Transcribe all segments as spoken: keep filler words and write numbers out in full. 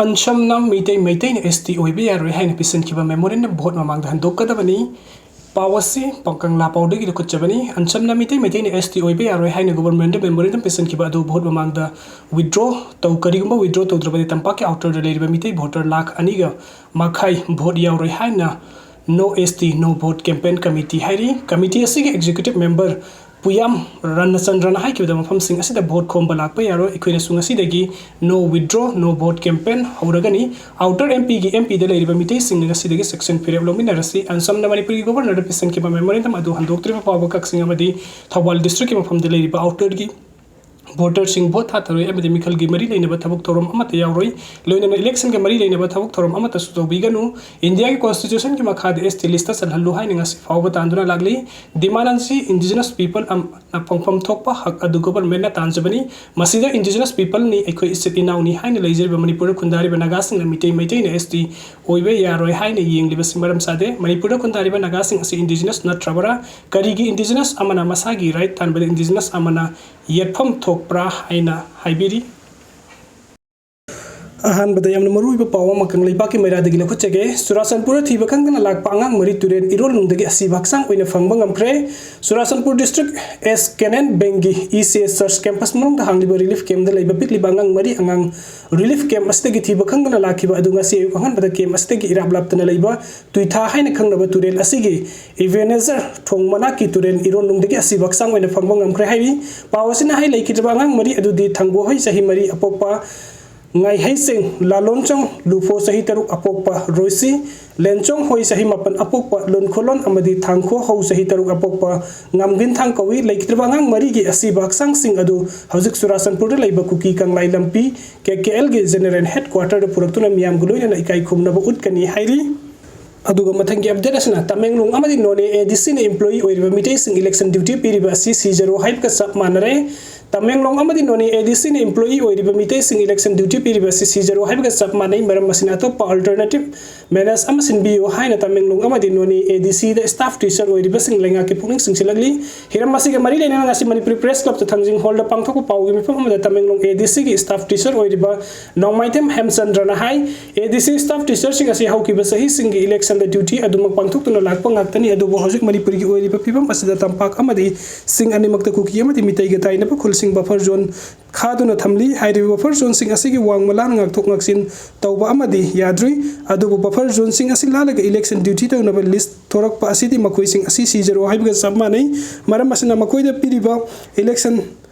ꯑꯟꯁꯝꯅ Meitei ꯃꯩꯇꯩꯅ S T ꯑꯣꯏꯕ ꯌꯥꯔꯣꯏ ꯍꯥꯏꯅ ꯄꯤꯁꯤꯟꯈꯤꯕ memorandum vote ꯃꯃꯥꯡꯗ ꯍꯟꯗꯣꯛꯀꯗꯕꯅꯤ꯫ ꯄꯥꯎ ꯑꯁꯤ ꯄꯥꯎ ꯀꯪꯂꯥ ꯄꯥꯎꯗꯒꯤ ꯂꯧꯈꯠꯆꯕꯅꯤ꯫ ꯑꯟꯁꯝꯅ ꯃꯤꯇꯩ ꯃꯩꯇꯩꯅ S T ꯑꯣꯏꯕ ꯌꯥꯔꯣꯏ ꯍꯥꯏꯅ governmentꯗ memorandum ꯄꯤꯁꯤꯟꯈꯤꯕ ꯑꯗꯨ vote ꯃꯃꯥꯡꯗ withdraw ꯇꯧ, ꯀꯔꯤꯒꯨꯝꯕ withdraw ꯇꯧꯗ꯭ꯔꯕꯗꯤ ꯇꯝꯄꯥꯛꯀꯤ outerꯗ ꯂꯩꯔꯤꯕ ꯃꯤꯇꯩ voter ꯂꯥꯈ ꯑꯅꯤꯒ ꯃꯈꯥꯏ vote ꯌꯥꯎꯔꯣꯏ ꯍꯥꯏꯅ No S T No Vote Campaign Committee ꯍꯥꯏꯔꯤ꯫ Committee ꯑꯁꯤꯒꯤ executive member ꯄꯨꯌꯥꯝ ꯔꯅꯆꯟꯗ꯭ꯔꯅ ꯍꯥꯏꯈꯤꯕꯗ ꯃꯐꯝꯁꯤꯡ ꯑꯁꯤꯗ vote ꯈꯣꯝꯕ ꯂꯥꯛꯄ ꯌꯥꯔꯣꯏ꯫ ꯑꯩꯈꯣꯏꯅꯁꯨ ꯉꯁꯤꯗꯒꯤ No Withdraw, No Vote Campaign ꯍꯧꯔꯒꯅꯤ꯫ Outer MPꯒꯤ MPꯗ ꯂꯩꯔꯤꯕ ꯃꯤꯇꯩꯁꯤꯡꯅ ꯉꯁꯤꯗꯒꯤ ꯆꯦꯛꯁꯤꯟ ꯐꯤꯔꯦꯞ ꯂꯧꯃꯤꯟꯅꯔꯁꯤ꯫ ꯑꯟꯁꯝꯅ ꯃꯅꯤꯄꯨꯔꯒꯤ Governorꯗ ꯄꯤꯁꯤꯟꯈꯤꯕ memorandum ꯑꯗꯨ ꯍꯟꯗꯣꯛꯇ꯭ꯔꯤꯕ ꯐꯥꯎꯕ ꯀꯛꯆꯤꯡ ꯑꯃꯗꯤ ꯊꯧꯕꯥꯜ districtꯀꯤ ꯃꯐꯝꯗ ꯂꯩꯔꯤꯕ outerꯒꯤ voterꯁꯤꯡ vote ꯊꯥꯊꯔꯣꯏ ꯑꯃꯗꯤ ꯃꯤꯈꯜꯒꯤ ꯃꯔꯤ ꯂꯩꯅꯕ ꯊꯕꯛ ꯊꯧꯔꯝ ꯑꯃꯠꯇ ꯌꯥꯎꯔꯣꯏ꯫ ꯂꯣꯏꯅꯅ electionꯒ ꯃꯔꯤ ꯂꯩꯅꯕ ꯊꯕꯛ ꯊꯧꯔꯝ ꯑꯃꯠꯇꯁꯨ ꯇꯧꯕꯤꯒꯅꯨ꯫ ꯏꯟꯗꯤꯌꯥꯒꯤ constitutionꯒꯤ ꯃꯈꯥꯗ S T listꯇ ꯆꯜꯍꯜꯂꯨ ꯍꯥꯏꯅ ꯉꯁꯤ ꯐꯥꯎꯕ ꯇꯥꯟꯗꯨꯅ ꯂꯥꯛꯂꯤ꯫ Demand ꯑꯁꯤ indigenous people ꯑꯃꯅ ꯐꯪꯐꯝ ꯊꯣꯛꯄ ꯍꯛ ꯑꯗꯨ governmentꯅ ꯇꯥꯟꯖꯕꯅꯤ꯫ ꯃꯁꯤꯗ indigenous peopleꯅꯤ, ꯑꯩꯈꯣꯏ ꯏꯆꯤꯜ ꯏꯅꯥꯎꯅꯤ ꯍꯥꯏꯅ ꯂꯩꯖꯔꯤꯕ ꯃꯅꯤꯄꯨꯔꯗ ꯈꯨꯟꯗꯥꯔꯤꯕ ꯅꯥꯒꯥꯁꯤꯡꯅ ꯃꯤꯇꯩ ꯃꯩꯇꯩꯅ S T ꯑꯣꯏꯕ ꯌꯥꯔꯣꯏ ꯍꯥꯏꯅ ꯌꯦꯡꯂꯤꯕꯁꯤ ꯃꯔꯝ ꯆꯥꯗꯦ꯫ ꯃꯅꯤꯄꯨꯔꯗ ꯈꯨꯟꯗꯥꯔꯤꯕ ꯅꯥꯒꯥꯁꯤꯡ ꯑꯁꯤ indigenous ꯅꯠꯇ꯭ꯔꯕꯔꯥ? ꯀꯔꯤꯒꯤ indigenous ꯑꯃꯅ ꯃꯁꯥꯒꯤ right ꯇꯥꯟꯕꯗ indigenous ꯑꯃꯅ ꯌꯦꯠꯐꯝ ꯊꯣꯛꯄ꯭ꯔꯥ ꯍꯥꯏꯅ ꯍꯥꯏꯕꯤꯔꯤ꯫ ꯑꯍꯥꯟꯕꯗ ꯌꯥꯝꯅ ꯃꯔꯨꯑꯣꯏꯕ ꯄꯥꯎ ꯑꯃ ꯀꯪꯂꯩꯄꯥꯛꯀꯤ ꯃꯩꯔꯥꯗꯒꯤ ꯂꯧꯈꯠꯆꯒꯦ꯫ ꯆꯨꯔꯥꯆꯥꯟꯄꯨꯔꯗ ꯊꯤꯕ ꯈꯪꯗꯅ ꯂꯥꯛꯄ ꯑꯉꯥꯡ ꯃꯔꯤ ꯇꯨꯔꯦꯜ ꯏꯔꯣꯜꯅꯨꯡꯗꯒꯤ ꯑꯁꯤꯕ ꯍꯛꯆꯥꯡ ꯑꯣꯏꯅ ꯐꯪꯕ ꯉꯝꯈ꯭ꯔꯦ꯫ Churachandpur district S Canaan Bankꯒꯤ E C S Church campus ꯃꯅꯨꯡꯗ ꯍꯥꯡꯂꯤꯕ relief campꯗ ꯂꯩꯕ ꯄꯤꯛꯂꯤꯕ ꯑꯉꯥꯡ ꯃꯔꯤ ꯑꯉꯥꯡ relief camp ꯑꯁꯤꯗꯒꯤ ꯊꯤꯕ ꯈꯪꯗꯅ ꯂꯥꯛꯈꯤꯕ ꯑꯗꯨ ꯉꯁꯤ ꯑꯌꯨꯛ ꯑꯉꯟꯕꯗ camp ꯑꯁꯤꯗꯒꯤ ꯏꯔꯥꯞ ꯂꯥꯞꯇꯅ ꯂꯩꯕ ꯇꯨꯏꯊꯥ ꯍꯥꯏꯅ ꯈꯪꯅꯕ ꯇꯨꯔꯦꯜ ꯑꯁꯤꯒꯤ Ebenezer ꯊꯣꯡ ꯃꯅꯥꯛꯀꯤ ꯇꯨꯔꯦꯜ ꯏꯔꯣꯜꯅꯨꯡꯗꯒꯤ ꯑꯁꯤꯕ ꯍꯛꯆꯥꯡ ꯑꯣꯏꯅ ꯐꯪꯕ ꯉꯝꯈ꯭ꯔꯦ ꯍꯥꯏꯔꯤ꯫ ꯄꯥꯎ ꯑꯁꯤꯅ ꯍꯥꯏ ꯂꯩꯈꯤꯗ꯭ꯔꯕ ꯑꯉꯥꯡ ꯃꯔꯤ ꯑꯗꯨꯗꯤ ꯊꯪꯒꯣꯍꯩ ꯆꯍꯤ ꯃꯔꯤ ꯑꯄꯣꯛꯄ ꯉꯥꯏꯍꯩꯁꯤꯡ ꯂꯥꯂꯣꯟꯆꯪ ꯂꯨꯐꯣ ꯆꯍꯤ ꯇꯔꯨꯛ ꯑꯄꯣꯛꯄ ꯔꯣꯏꯁꯤ, ꯂꯦꯟꯆꯣꯡ ꯍꯣꯏ ꯆꯍꯤ ꯃꯥꯄꯟ ꯑꯄꯣꯛꯄ ꯂꯨꯟꯈꯣꯂꯣꯟ ꯑꯃꯗꯤ ꯊꯥꯡꯈꯣ ꯍꯧ ꯆꯍꯤ ꯇꯔꯨꯛ ꯑꯄꯣꯛꯄ ꯉꯝꯒꯤꯟꯊꯥꯡ ꯀꯧꯏ꯫ ꯂꯩꯈꯤꯗ꯭ꯔꯕ ꯑꯉꯥꯡ ꯃꯔꯤꯒꯤ ꯑꯁꯤꯕ ꯍꯛꯆꯥꯡꯁꯤꯡ ꯑꯗꯨ ꯍꯧꯖꯤꯛ ꯆꯨꯔꯥꯆꯥꯟꯄꯨꯔꯗ ꯂꯩꯕ ꯀꯨꯀꯤ ꯀꯪꯂꯥꯏ ꯂꯝꯕꯤ K K Lꯒꯤ general headquarterꯗ ꯄꯨꯔꯛꯇꯨꯅ ꯃꯤꯌꯥꯝꯒ ꯂꯣꯏꯅꯅ ꯏꯀꯥꯏ ꯈꯨꯝꯅꯕ ꯎꯠꯀꯅꯤ ꯍꯥꯏꯔꯤ꯫ ꯑꯗꯨꯒ ꯃꯊꯪꯒꯤ update ꯑꯁꯤꯅ ꯇꯃꯦꯡꯂꯣꯡ ꯑꯃꯗꯤ ꯅꯣꯅꯦ ADCꯅ employee ꯑꯣꯏꯔꯤꯕ ꯃꯤꯇꯩꯁꯤꯡ election duty ꯄꯤꯔꯤꯕ ꯑꯁꯤ ꯁꯤꯖꯔꯣ ꯍꯥꯏꯕꯒ ꯆꯞ ꯃꯥꯟꯅꯔꯦ꯫ ꯇꯃꯦꯡꯂꯣꯡ ꯑꯃꯗꯤ ꯅꯣꯅꯦ ADCꯅ employee ꯑꯣꯏꯔꯤꯕ ꯃꯤꯇꯩꯁꯤꯡ election duty ꯄꯤꯔꯤꯕ ꯑꯁꯤ ꯁꯤꯖꯔꯣ ꯍꯥꯏꯕꯒ ꯆꯞ ꯃꯥꯟꯅꯩ꯫ ꯃꯔꯝ ꯑꯁꯤꯅ ꯑꯇꯣꯞꯄ alternative means ꯑꯃ ꯁꯤꯟꯕꯤꯌꯨ ꯍꯥꯏꯅ ꯇꯃꯦꯡꯂꯣꯡ ꯑꯃꯗꯤ ꯅꯣꯅꯦ ADCꯗ staff teacher ꯑꯣꯏꯔꯤꯕꯁꯤꯡ ꯂꯩꯉꯥꯛꯀꯤ ꯄꯨꯛꯅꯤꯡ ꯆꯤꯡꯁꯤꯜꯂꯛꯂꯤ꯫ ꯍꯤꯔꯝ ꯑꯁꯤꯒ ꯃꯔꯤ ꯂꯩꯅꯅ ꯉꯁꯤ ꯃꯅꯤꯄꯨꯔꯤ Press Clubꯇ ꯊꯥꯡꯖꯤꯡ Hallꯗ ꯄꯥꯡꯊꯣꯛꯄ ꯄꯥꯎꯒꯤ ꯃꯤꯐꯝ ꯑꯃꯗ ꯇꯃꯦꯡꯂꯣꯡ ADCꯒꯤ staff teacher ꯑꯣꯏꯔꯤꯕ ꯅꯣꯡꯃꯥꯏꯊꯦꯝ ꯍꯦꯝꯆꯟꯗ꯭ꯔꯅ ꯍꯥꯏ, ADC staff teacherꯁꯤꯡ ꯑꯁꯤ ꯍꯧꯈꯤꯕ ꯆꯍꯤꯁꯤꯡꯒꯤ electionꯗ duty ꯑꯗꯨꯃꯛ ꯄꯥꯡꯊꯣꯛꯇꯨꯅ ꯂꯥꯛꯄ ꯉꯥꯛꯇꯅꯤ, ꯑꯗꯨꯕꯨ ꯍꯧꯖꯤꯛ ꯃꯅꯤꯄꯨꯔꯒꯤ ꯑꯣꯏꯔꯤꯕ ꯐꯤꯕꯝ ꯑꯁꯤꯗ ꯇꯝꯄꯥꯛ ꯑꯃꯗꯤ ꯆꯤꯡ ꯑꯅꯤꯃꯛꯇ ꯀꯨꯀꯤ ꯑꯃꯗꯤ ꯃꯤꯇꯩꯒ ꯇꯥꯏꯅꯕ ꯈꯨꯜꯁꯤꯡ buffer zone ꯈꯥꯗꯨꯅ ꯊꯝꯂꯤ꯫ ꯍꯥꯏꯔꯤꯕ buffer zoneꯁꯤꯡ ꯑꯁꯤꯒꯤ ꯋꯥꯡꯃ ꯂꯥꯟꯅ ꯉꯥꯛꯊꯣꯛ ꯉꯥꯛꯁꯤꯟ ꯇꯧꯕ ꯑꯃꯗꯤ ꯌꯥꯗ꯭ꯔꯤ꯫ ꯑꯗꯨꯕꯨ buffer zoneꯁꯤꯡ ꯑꯁꯤ ꯂꯥꯜꯂꯒ election duty ꯇꯧꯅꯕ list ꯊꯣꯔꯛꯄ ꯑꯁꯤꯗꯤ ꯃꯈꯣꯏꯁꯤꯡ ꯑꯁꯤ ꯁꯤꯖꯔꯣ ꯍꯥꯏꯕꯒ ꯆꯞ ꯃꯥꯟꯅꯩ꯫ ꯃꯔꯝ ꯑꯁꯤꯅ ꯃꯈꯣꯏꯗ ꯄꯤꯔꯤꯕ election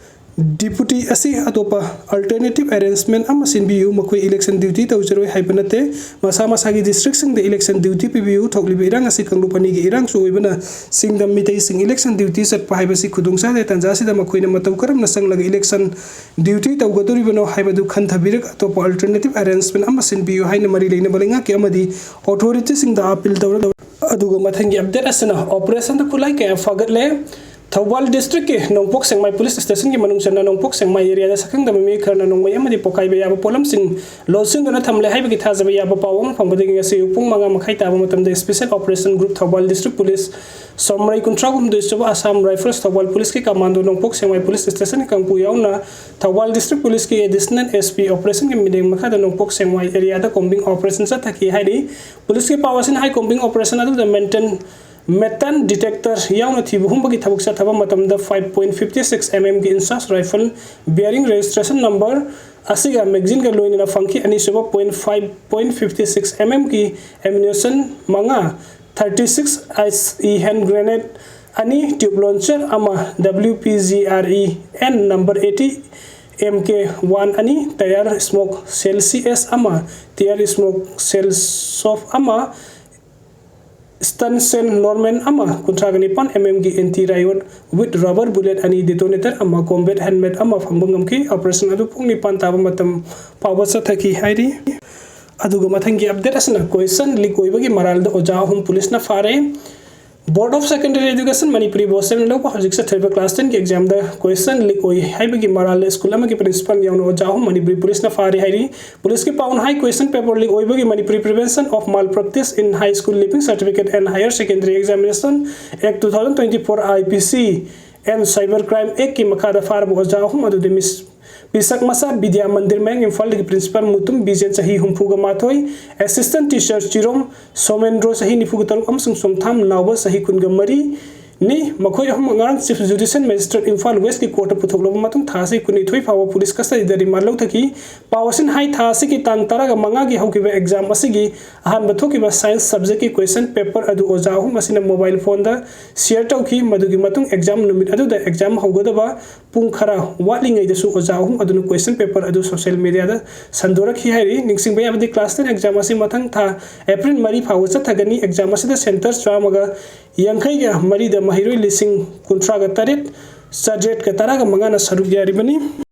duty ꯑꯁꯤ ꯑꯇꯣꯞꯄ alternative arrangement ꯑꯃ ꯁꯤꯟꯕꯤꯌꯨ꯫ ꯃꯈꯣꯏ election duty ꯇꯧꯖꯔꯣꯏ ꯍꯥꯏꯕ ꯅꯠꯇꯦ꯫ ꯃꯁꯥ ꯃꯁꯥꯒꯤ districtꯁꯤꯡꯗ election duty ꯄꯤꯕꯤꯌꯨ꯫ ꯊꯣꯛꯂꯤꯕ ꯏꯔꯥꯡ ꯑꯁꯤ ꯀꯥꯡꯂꯨꯞ ꯑꯅꯤꯒꯤ ꯏꯔꯥꯡꯁꯨ ꯑꯣꯏꯕꯅ ꯆꯤꯡꯗꯝ ꯃꯤꯇꯩꯁꯤꯡ election duty ꯆꯠꯄ ꯍꯥꯏꯕꯁꯤ ꯈꯨꯗꯣꯡꯆꯥꯗꯦ꯫ ꯇꯥꯟꯖꯥ ꯑꯁꯤꯗ ꯃꯈꯣꯏꯅ ꯃꯇꯧ ꯀꯔꯝꯅ ꯆꯪꯂꯒ election duty ꯇꯧꯒꯗꯧꯔꯤꯕꯅꯣ ꯍꯥꯏꯕꯗꯨ ꯈꯟꯊꯕꯤꯔꯒ ꯑꯇꯣꯞꯄ alternative arrangement ꯑꯃ ꯁꯤꯟꯕꯤꯌꯨ ꯍꯥꯏꯅ ꯃꯔꯤ ꯂꯩꯅꯕ ꯂꯩꯉꯥꯛꯀꯤ ꯑꯃꯗꯤ authorityꯁꯤꯡꯗ appeal ꯇꯧꯔꯦ꯫ ꯑꯗꯨꯒ ꯃꯊꯪꯒꯤ update ꯑꯁꯤꯅ operationꯗ ꯈꯨꯠꯂꯥꯏ ꯀꯌꯥ ꯐꯥꯒꯠꯂꯦ꯫ ꯊꯧꯕꯥꯜ districtꯀꯤ ꯅꯣꯡꯄꯣꯛ ꯁꯦꯛꯃꯥꯏ police stationꯒꯤ ꯃꯅꯨꯡ ꯆꯟꯅ ꯅꯣꯡꯄꯣꯛ ꯁꯦꯛꯃꯥꯏ areaꯗ ꯁꯛꯈꯪꯗꯕ ꯃꯤꯑꯣꯏ ꯈꯔꯅ ꯅꯣꯡꯃꯩ ꯑꯃꯗꯤ ꯄꯣꯈꯥꯏꯕ ꯌꯥꯕ ꯄꯣꯠꯂꯝꯁꯤꯡ ꯂꯣꯠꯁꯤꯟꯗꯨꯅ ꯊꯝꯂꯦ ꯍꯥꯏꯕꯒꯤ ꯊꯥꯖꯕ ꯌꯥꯕ ꯄꯥꯎ ꯑꯃ ꯐꯪꯕꯗꯒꯤ ꯉꯁꯤ ꯑꯌꯨꯛ ꯄꯨꯡ ꯃꯉꯥ ꯃꯈꯥꯏ ꯇꯥꯕ ꯃꯇꯝꯗ special operation group Thoubal district police ꯁꯣꯝꯔꯩ ꯀꯨꯟꯊ꯭ꯔꯥ ꯍꯨꯝꯗꯣꯏ ꯁꯨꯕ Assam Rifles ꯊꯧꯕꯥꯜ policeꯀꯤ commando ꯅꯣꯡꯄꯣꯛ ꯁꯦꯛꯃꯥꯏ police stationꯒꯤ ꯀꯥꯡꯕꯨ ꯌꯥꯎꯅ ꯊꯧꯕꯥꯜ district policeꯀꯤ additional SP operationꯒꯤ ꯃꯤꯠꯌꯦꯡ ꯃꯈꯥꯗ ꯅꯣꯡꯄꯣꯛ ꯁꯦꯛꯃꯥꯏ areaꯗ combing operation ꯆꯠꯊꯈꯤ ꯍꯥꯏꯔꯤ꯫ Policeꯀꯤ ꯄꯥꯎ ꯑꯁꯤꯅ ꯍꯥꯏ, combing operation ꯑꯗꯨꯗ maintain metal detector ꯌꯥꯎꯅ ꯊꯤꯕ ꯍꯨꯝꯕꯒꯤ ꯊꯕꯛ ꯆꯠꯊꯕ ꯃꯇꯝꯗ five point fifty six mmꯒꯤ INSAS rifle bearing registration number ꯑꯁꯤꯒ magazineꯒ ꯂꯣꯏꯅꯅ ꯐꯪꯈꯤ꯫ ꯑꯅꯤꯁꯨꯕ point five point fifty six mmꯒꯤ ammunition ꯃꯉꯥ, thirty six IE hand grenade ꯑꯅꯤ, tube launcher ꯑꯃ, WPGREN number eighty MK one ꯑꯅꯤ, tear smoke shell CS ꯑꯃ, tear smoke shell soft ꯑꯃ, stun shell Norman ꯑꯃ, ꯀꯨꯟꯊ꯭ꯔꯥꯒ ꯅꯤꯄꯥꯟ mmꯒꯤ anti riot with rubber bullet ꯑꯅꯤ, detonator ꯑꯃ, combat helmet ꯑꯃ ꯐꯪꯕ ꯉꯝꯈꯤ꯫ Operation ꯑꯗꯨ ꯄꯨꯡ ꯅꯤꯄꯥꯟ ꯇꯥꯕ ꯃꯇꯝ ꯐꯥꯎꯕ ꯆꯠꯊꯈꯤ ꯍꯥꯏꯔꯤ꯫ ꯑꯗꯨꯒ ꯃꯊꯪꯒꯤ update ꯑꯁꯤꯅ question leak ꯑꯣꯏꯕꯒꯤ ꯃꯔꯥꯜꯗ ꯑꯣꯖꯥ ꯑꯍꯨꯝ policeꯅ ꯐꯥꯔꯦ꯫ Board of Secondary Education Manipuri ꯕꯣꯁꯦꯝꯅ ꯂꯧꯕ ꯍꯧꯖꯤꯛ ꯆꯠꯊꯔꯤꯕ class ten ꯒꯤ exam ꯗ question leak ꯑꯣꯏ ꯍꯥꯏꯕꯒꯤ ꯃꯔꯥꯜꯗ school ꯑꯃꯒꯤ principal ꯌꯥꯎꯅ ꯑꯣꯖꯥ ꯑꯍꯨꯝ ꯃꯅꯤꯄꯨꯔꯤ police ꯅ ꯐꯥꯔꯦ ꯍꯥꯏꯔꯤ꯫ Police ꯀꯤ ꯄꯥꯎꯅ ꯍꯥꯏ, question paper leak ꯑꯣꯏꯕꯒꯤ Manipuri Prevention of Malpractice in High School Leaving Certificate and Higher Secondary Examination Act two thousand twenty-four, I P C and Cyber Crime Act ꯀꯤ ꯃꯈꯥꯗ ꯐꯥꯔꯕ ꯑꯣꯖꯥ ꯑꯍꯨꯝ ꯑꯗꯨꯗꯤ Miss ꯄꯤꯁꯛ ꯃꯆꯥ ꯕꯤꯗ꯭ꯌꯥ ꯃꯟꯗꯤꯔ ꯃꯌꯥꯡ ꯏꯝꯐꯥꯜꯗꯒꯤ principal ꯃꯨꯇꯨꯝ ꯕꯤꯖꯦꯟ ꯆꯍꯤ ꯍꯨꯝꯐꯨꯒ ꯃꯥꯊꯣꯏ, assistant teacher ꯆꯤꯔꯣꯝ ꯁꯣꯃꯦꯟꯗ꯭ꯔꯣ ꯆꯍꯤ ꯅꯤꯐꯨꯒ ꯇꯔꯨꯛ ꯑꯃꯁꯨꯡ ꯆꯣꯝꯊꯥꯝ ꯅꯥꯎꯕ ꯆꯍꯤ ꯀꯨꯟꯒ ꯃꯔꯤ ꯅꯤ꯫ ꯃꯈꯣꯏ ꯑꯍꯨꯝꯃꯛ ꯉꯔꯥꯡ Chief Judicial Magistrate Imphal West ꯀꯤ court ꯇ ꯄꯨꯊꯣꯛꯂꯕ ꯃꯇꯨꯡ ꯊꯥ ꯑꯁꯤ ꯀꯨꯟꯅꯤꯊꯣꯏ ꯐꯥꯎꯕ police custody ꯗ remand ꯂꯧꯊꯈꯤ꯫ ꯄꯥꯎ ꯑꯁꯤꯅ ꯍꯥꯏ, ꯊꯥ ꯑꯁꯤꯒꯤ ꯇꯥꯡ ꯇꯔꯥꯒ ꯃꯉꯥꯒꯤ ꯍꯧꯈꯤꯕ exam ꯑꯁꯤꯒꯤ ꯑꯍꯥꯟꯕ ꯊꯣꯛꯈꯤꯕ science subject ꯀꯤ question paper ꯑꯗꯨ ꯑꯣꯖꯥ ꯑꯍꯨꯝ ꯑꯁꯤꯅ mobile phone ꯗ share ꯇꯧꯈꯤ꯫ ꯃꯗꯨꯒꯤ ꯃꯇꯨꯡ exam ꯅꯨꯃꯤꯠ ꯑꯗꯨꯗ exam ꯍꯧꯒꯗꯕ ꯄꯨꯡ ꯈꯔ ꯋꯥꯠꯂꯤꯉꯩꯗꯁꯨ ꯑꯣꯖꯥ ꯑꯍꯨꯝ ꯑꯗꯨꯅ question paper ꯑꯗꯨ social media ꯗ ꯁꯟꯗꯣꯔꯛꯈꯤ ꯍꯥꯏꯔꯤ꯫ ꯅꯤꯡꯁꯤꯡꯕ ꯌꯥꯕꯗꯤ, class ten exam ꯑꯁꯤ ꯃꯊꯪ ꯊꯥ April ꯃꯔꯤ ꯐꯥꯎꯕ ꯆꯠꯊꯒꯅꯤ꯫ Exam ꯑꯁꯤꯗ center ꯆꯥꯝꯃꯒ ꯌꯥꯡꯈꯩꯒ ꯃꯔꯤꯗ ꯃꯍꯩꯔꯣꯏ ꯂꯤꯁꯤꯡ ꯀꯨꯟꯊ꯭ꯔꯥꯒ ꯇꯔꯦꯠ ꯆꯥꯇ꯭ꯔꯦꯠꯀ ꯇꯔꯥꯒ ꯃꯉꯥꯅ ꯁꯔꯨꯛ ꯌꯥꯔꯤꯕꯅꯤ꯫